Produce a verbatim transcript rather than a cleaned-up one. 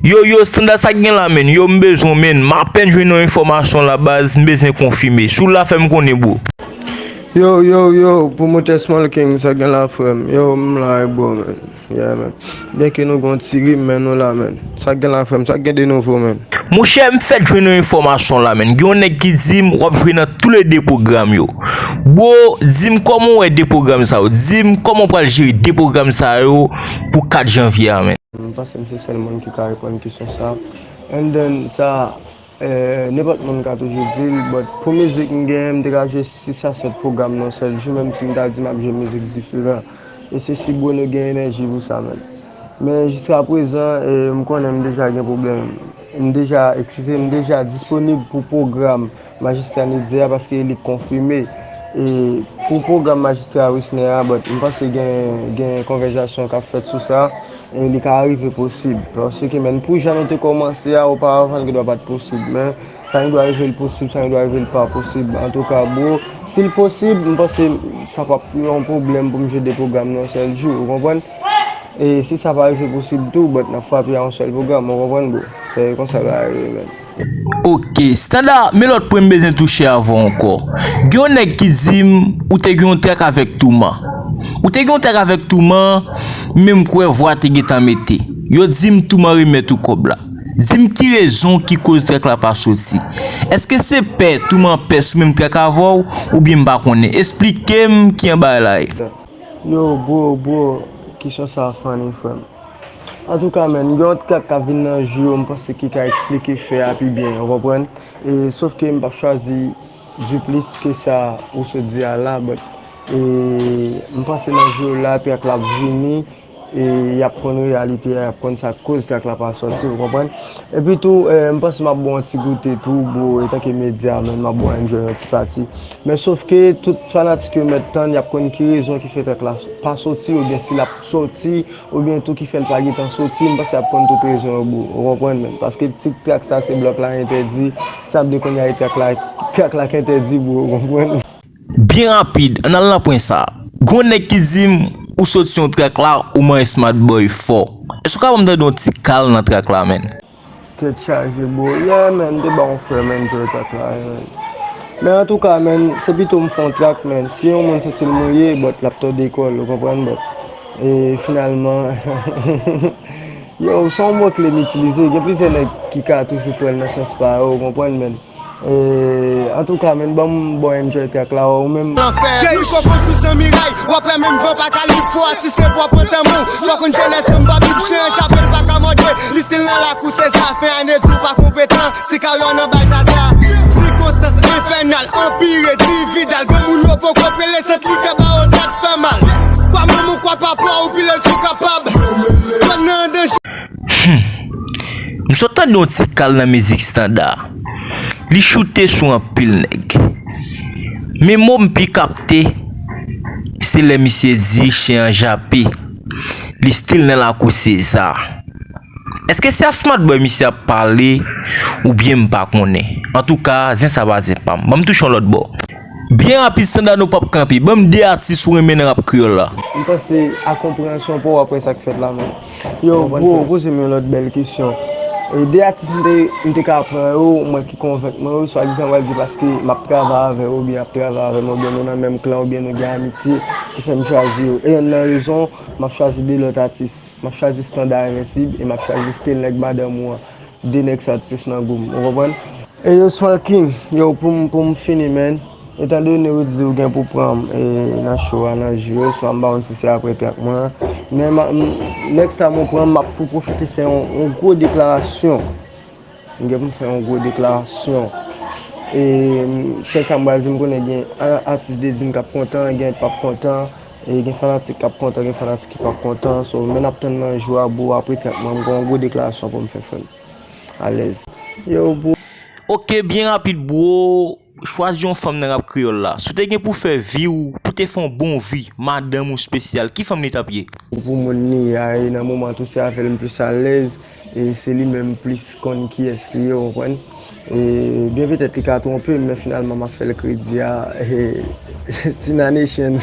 Yo, yo, Standa, sa k gen la, menn? Yo, m bezwen w, menn. M apèn jwenn yon enfòmasyon la, baz, m bezwen konfime. Si w la, fè m konnen, bro. Yo, yo, yo, pwomotè Small King, sa k gen la, frè m? Yo, m la, wi, bro, menn. Yeah, menn. Byenke nou gen yon ti rim, men nou la, menn. Sa k gen la, frè m? Sa k gen de nouvo, menn? Monchè, m fèk jwenn yon enfòmasyon la, menn. Gen yon nèg ki di m w ap jwe nan toulede pwogram yo. Bro, di m kòman w wè de pwogram sa yo. Di m kòman w pral jere de pwogram sa yo pou kat janvye a, menn. M panse m se sèl moun ki ka reponn kesyon sa. And then, sa, eh, nenpòt moun ka toujou di l, but pou mizik m genyen, m te ka jwe sis a sèt pwogram nan yon sèl jou, menm si m ta di m ap jwe mizik diferan. E se si Bruno gen enèji pou sa, menn. Men jiska prezan, eh, m konnen m deja gen pwoblèm. M deja, eskize, m deja disponib pou pwogram Majistra Nidze a, paske li konfime. E pou pwogram Majistra Wisner a, but m panse gen, gen konvèsasyon k ap fèt sou sa, e li ka rive posib. Paske, menn, pou jan nou te kòmanse a, oparavan, li dwa pa t posib. Men, sa gen dwa rive l posib, sa gen dwa rive l pa posib. Antouka, bro, si l posib, m panse sa p ap yon pwoblèm pou m jwe de pwogram nan yon sèl jou, ou konprann? E si sa pa rive posib tou, but n ap frape a yon sèl pwogram, ou konprann, bro? Se konsa bagay yo ye, menn. Ok, Standa, men lòt pwen m bezwen touche avè w ankò. Gen yon nèg ki di m ou te gen yon trèk avèk Touman. Ou te gen yon trèk avèk Touman, men m kwè vwa te gentan mete. Yo di m Touman remèt ou kòb la. Di m ki rezon ki koz trèk la pa soti. Èske se pè Touman pè sou menm trèk avè w, oubyen m pa konnen? Esplike m ki jan bagay la ye. Yo, bro, bro, kesyon sa a funny, frè m. Antouka, menn, gen yon trèk k ap vin nan jou yo, m panse ki ka eksplike fè a pi byen, ou konprann? E, sòf ke m p ap chwazi di plis ke sa ou sot di a la, but, e, m panse nan jou yo la, trèk la ap vini, e y ap konn reyalite a, y ap konn sa k koz trèk la pa sòti, ou konprann? Epi tou, eh, m panse m ap ba w yon ti goute tou, bro, etanke medya, menn, m ap ba w enjoy yon ti pati. Men sòf ke tout fanatik yo mèt tann, y ap konn ki rezon ki fè trèk la pa sòti, oubyen si l ap sòti, oubyen tou ki fè l pa gentan sòti, m panse y ap konn tout rezon yo, bro, ou konprann, menn? Paske tit trèk sa se Blòk la entèdi, sa vle kounye a e trèk la, trèk la k entèdi, bro, ou konprann? Byen rapid, ann al nan pwen sa a. Gen yon nèg ki di m ou soti yon trèk la, ou manyen Smartboy fò. Èske w ka ban m tande yon ti kal nan trèk la, menn? Tèt chaje, bro. Yeah, menn, m te ba yon frè m enjoy trèk la, yeah, menn. Men antouka, menn, se pito m fè yon trèk, menn. Si yon moun santi l mouye, but l ap tòde kò l, ou konprann, but, e, finalman, yo, se yon mo kle m itilize. Gen plizyè nèg ki ka toujou pran l nan sans pa yo, ou konprann, menn. E, antouka, menn, ban m bon enjoy trèk la, ou menm. Jeri Kokos tout zanmi ray, w ap wè menm van pa ka lib, fò asiste pou w ap pran tan mou. Fò konn jènès an pa bib, chen an chape l pa ka mòde. Li stil nan lakou Seza, fen ane di w pa konpetan. Si karyè w nan Baltaza, sikonstans enfènal, anpire, dividal. Granmoun yo poko prele sant li kè ba yo dat fè mal. Kwa manman w, kwa papa w, pile di w kapab. Kò n nan an danje. Hmm. M sot tande yon ti kal nan mizik Standa. Li choute sou anpil nèg. Men mo m pi kapte, se lè misye di chen an jape. Li stil nan lakou Seza. Èske se a Smartboy misye ap pale, oubyen m pa konnen? Antouka, zen sa pa zen pa m. Ban m touche yon lòt bò. Byen rapid, Standa, nou p ap kanpe. Ban m de atis ou renmen nan rap kreyòl la. M panse a konpreyansyon pa w, w ap wè sa k fèt la menm. Yo, bro, poze m yon lòt bèl kesyon. E de atis m te, m te ka pran yo, mwen ki konvenk mwen yo, swadizan w al di paske m ap travay avè yo, oubyen y ap travay avè m, oubyen nou nan menm klan, oubyen nou gen amitye, ki fè m chwazi yo. E yonn nan rezon, m ap chwazi de lòt atis. M ap chwazi Standa Envensib e m ap chwazi Stil Nèg Madanm ou an. De nèg sa yo t plis nan gou m, ou konprann? E yo, Small King, yo, pou m, pou m fini, menn, etandone ou di ou gen pou pran m, e, nan show a, nan jou yo, so a m pa konn si se apre trèk mwen an, men m a, m, next time ou pran m, m ap pou pwofite fè yon, yon gwo deklarasyon. M gen pou m fè yon gwo deklarasyon. E, m, sèl sa m pral di, m konnen gen a, atis de di m k ap kontan, gen p ap kontan, e gen fanatik k ap kontan, gen fanatik ki p ap kontan. So, men n ap tann nan jou a, bro, apre trèt mwen, m gen yon gwo deklarasyon pou m fè, frè m. Alèz. Yo, bro. Ok, byen rapid, bro. Chwazi yon fanm nan rap kreyòl la. Si w te gen pou fè vi w, pou te fè yon bon vi, madanm ou espesyal, ki fanm li t ap ye? Pou moun li a, e nan moman tou, se avè l m plis alèz, e se li menm plis konn kiyès li ye, w konprann? E byen petèt li ka twonpe m, men finalman, m ap fè l kredi a, e, Tina Nation.